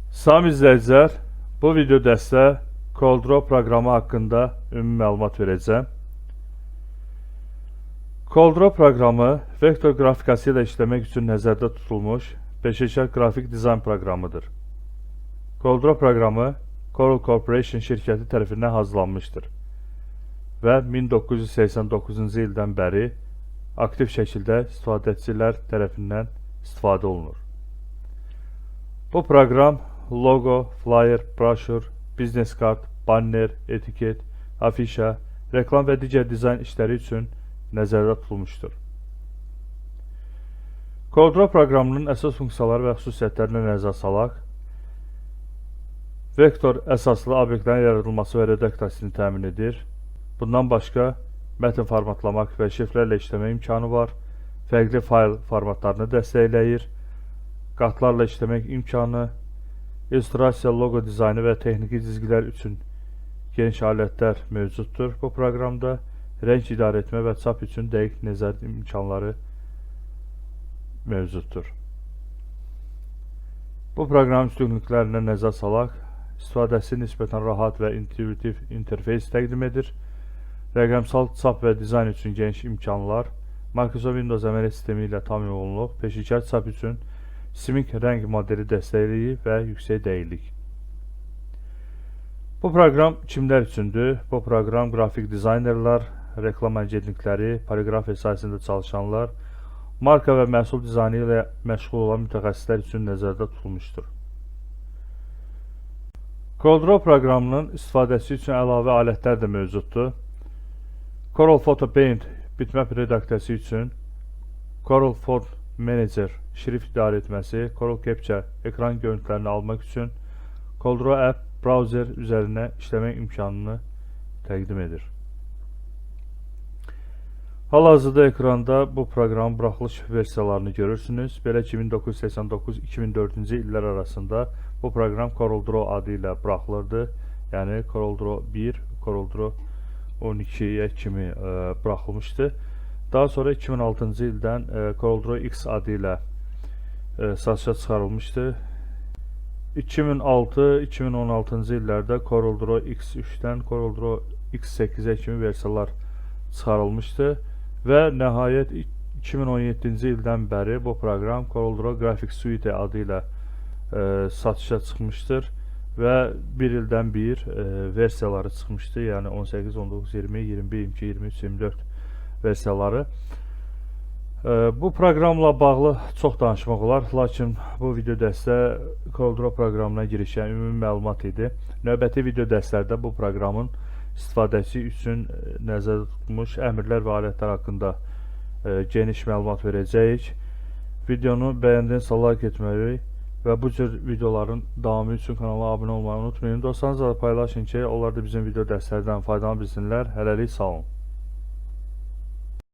Salam izləyicilər, bu video dərsdə CorelDRAW proqramı haqqında ümumi məlumat verəcəm. CorelDRAW proqramı vektor qrafikası ilə işləmək üçün nəzərdə tutulmuş peşəkar qrafik dizayn proqramıdır. CorelDRAW proqramı Corel Corporation şirkəti tərəfindən hazırlanmışdır və 1989-cu ildən bəri aktiv şəkildə istifadəçilər tərəfindən istifadə olunur. Bu proqram loqo, flyer, broşür, biznes kart, banner, etiket, afişa, reklam və digər dizayn işləri üçün nəzərdə tutulmuşdur. CorelDRAW proqramının əsas funksiyaları və xüsusiyyətlərinə nəzər salaq. Vektor əsaslı obyektlərin yaradılması və redaksiyasını təmin edir. Bundan başqa mətn formatlamaq və şriflərlə işləmə imkanı var. Fərqli fayl formatlarını dəstəkləyir. Qatlarla işləmək imkanı, illüstrasiya, loqo dizaynı və texniki cizgilər üçün geniş alətlər mövcuddur. Bu proqramda rəng idarə etmə və çap üçün dəqiq nəzarət imkanları mövcuddur. Bu proqramın üstünlüklərinə nəzər salaq. İstifadəsi nisbətən rahat və intuitiv interfeys təqdim edir. Rəqəmsal çap və dizayn üçün geniş imkanlar, Microsoft Windows əməliyyat sistemi ilə tam uyğunluq, peşəkar çap üçün CMYK rəng modeli dəstəkliyi və yüksək dəqiqlik. Bu proqram kimlər üçündür? Bu proqram qrafik dizaynerlər, reklam agentlikləri, poliqrafiya sahəsində çalışanlar, marka və məhsul dizaynı ilə məşğul olan mütəxəssislər üçün nəzərdə tutulmuşdur. CorelDRAW proqramının istifadəsi üçün əlavə alətlər də mövcuddur. Corel Photo Paint bitmap redaksiyası üçün, Corel Font Manager şrift idarə etməsi, Corel Capture ekran görüntülərini almaq üçün, CorelDRAW App browser üzərinə işləmək imkanını təqdim edir. Hal-hazırda ekranda bu proqramın buraxılış versiyalarını görürsünüz. Belə ki, 1989-2004-cü illər arasında bu proqram CorelDRAW adı ilə buraxılırdı. Yəni CorelDRAW 1, CorelDRAW 12-yə kimi buraxılmışdı. Daha sonra 2006-cı ildən CorelDRAW X adı ilə satışa çıxarılmışdı. 2006-2016-cı illərdə CorelDRAW X3-dən CorelDRAW X8-ə kimi versiyalar çıxarılmışdı və nəhayət 2017-ci ildən bəri bu proqram CorelDRAW Graphics Suite adı ilə satışa çıxmışdır və bir ildən bir versiyaları çıxmışdı. Yəni 18, 19, 20, 21, 22, 23, 24 versiyaları. Bu proqramla bağlı çox danışmaq olar, lakin bu video dərsdə CorelDRAW proqramına giriş, yəni ümumi məlumat idi. Növbəti video dərslərdə bu proqramın istifadəsi üçün nəzərdə tutulmuş əmrlər və alətlər haqqında geniş məlumat verəcəyik. Videonu bəyəndinizsə like etməyi və bu cür videoların davamı üçün kanala abunə olmayı unutmayın. Dostlarınızla da paylaşın ki, onlar da bizim video dərslərdən faydalana bilsinlər. Hələlik sağ olun.